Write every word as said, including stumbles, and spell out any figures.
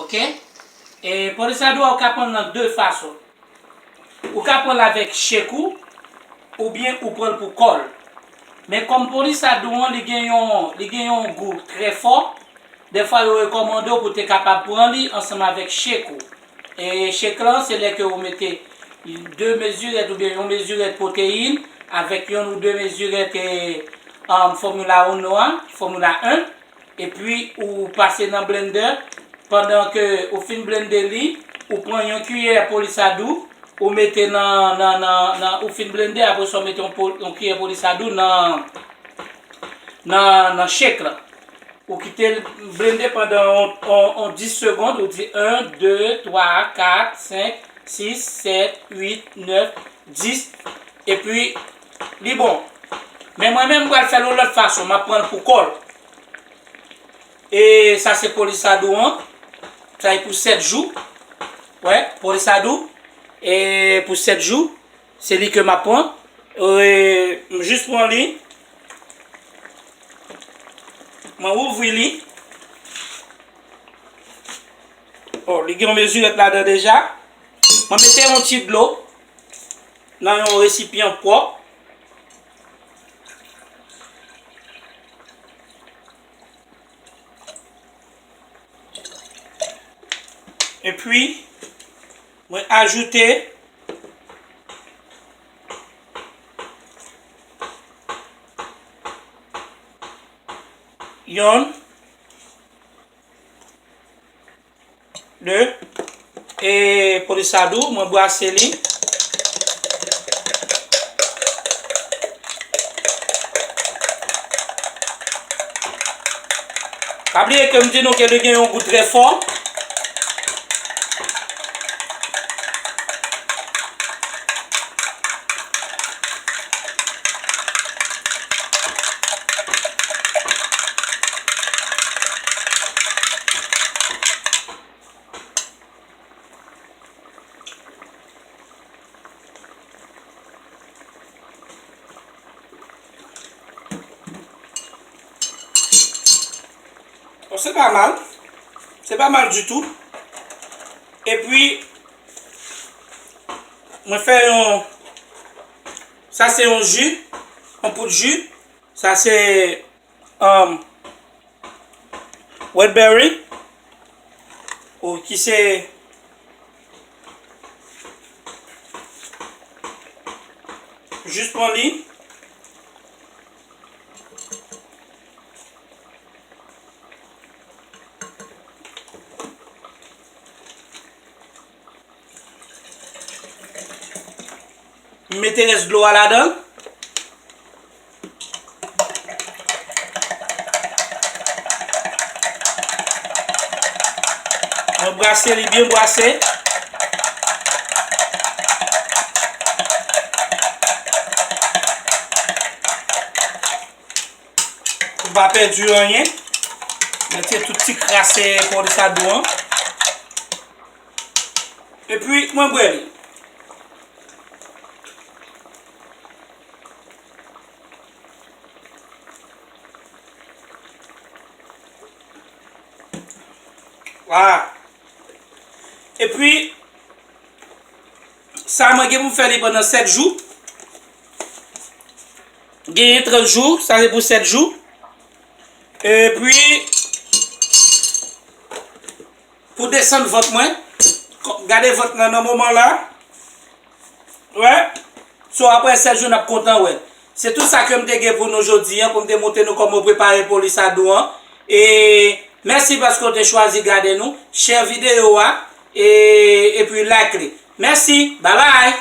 Ok? E polisadou a, ou ka pran l nan de fason. Ou ka pran l avèk chek ou, oubyen ou pran l pou kò l. Men kòm polisadou an, li gen yon, li gen yon gou trè fò, dèfwa yo rekòmande w pou te kapab pran li ansanm avèk chek ou. E chek lan, se lè ke ou mete de mezirèt oubyen yon mezirèt pwoteyin avèk yonn ou de mezirèt, e, um, Fòmila Uno a, Fòmila en, epi ou pase nan blendè. Pandan ke ou fin blende li, ou pran yon kiyè polisadou, ou mete nan, nan, nan, nan, ou fin blende, apre sa, ou mete yon, pol- yon kiyè polisadou nan, nan, nan chek lan. Ou kite l blende pandan on, on, on dis segonn, ou di en, de, twa, kat, senk, sis, sèt, uit, nèf, dis, epi li bon. Men mwen menm, m pral fè l yon lòt fason, m ap pran l pou kò l. E sa se polisadou an. Sa e pou sèt jou. Wè, polisadou. E pou sèt jou, se li ke m ap pran. E, m jis pran li. Mwen ouvri li. Oh, li gen yon mezirèt ladan deja. Mwen mete yon ti dlo nan yon resipyan pwòp. Epi, mwen ajoute yonn, de, e polisadou, mwen brase li. Pa bliye ke m di nou ke li gen yon gou trè fò. Bon, se pa mal. Se pa mal ditou. Epi, mwen fè yon, sa se yon ji, yon poud ji. Sa se, um, Wildberry, ou ki se jis pran li. M mete rès dlo a ladan. Mwen brase li byen brase. Pou pa pèdi anyen. Retire tout ti kras, e, polisadou an. Epi, mwen bwè li. Vwala. Epi, sa mwen gen pou m fè li pandan sèt jou. Genyen trant jou, sa se pou sèt jou. Epi, pou desann vant mwen, gade vant lan nan moman la. Wè. So, apre sèt jou, n ap kontan wè. Se tout sa ke m te gen pou nou jodi a, pou m te montre nou kòman w prepare polisadou an. E mèsi paske w te chwazi gade nou. Share videyo a, e, epi like li. Mèsi. Babay.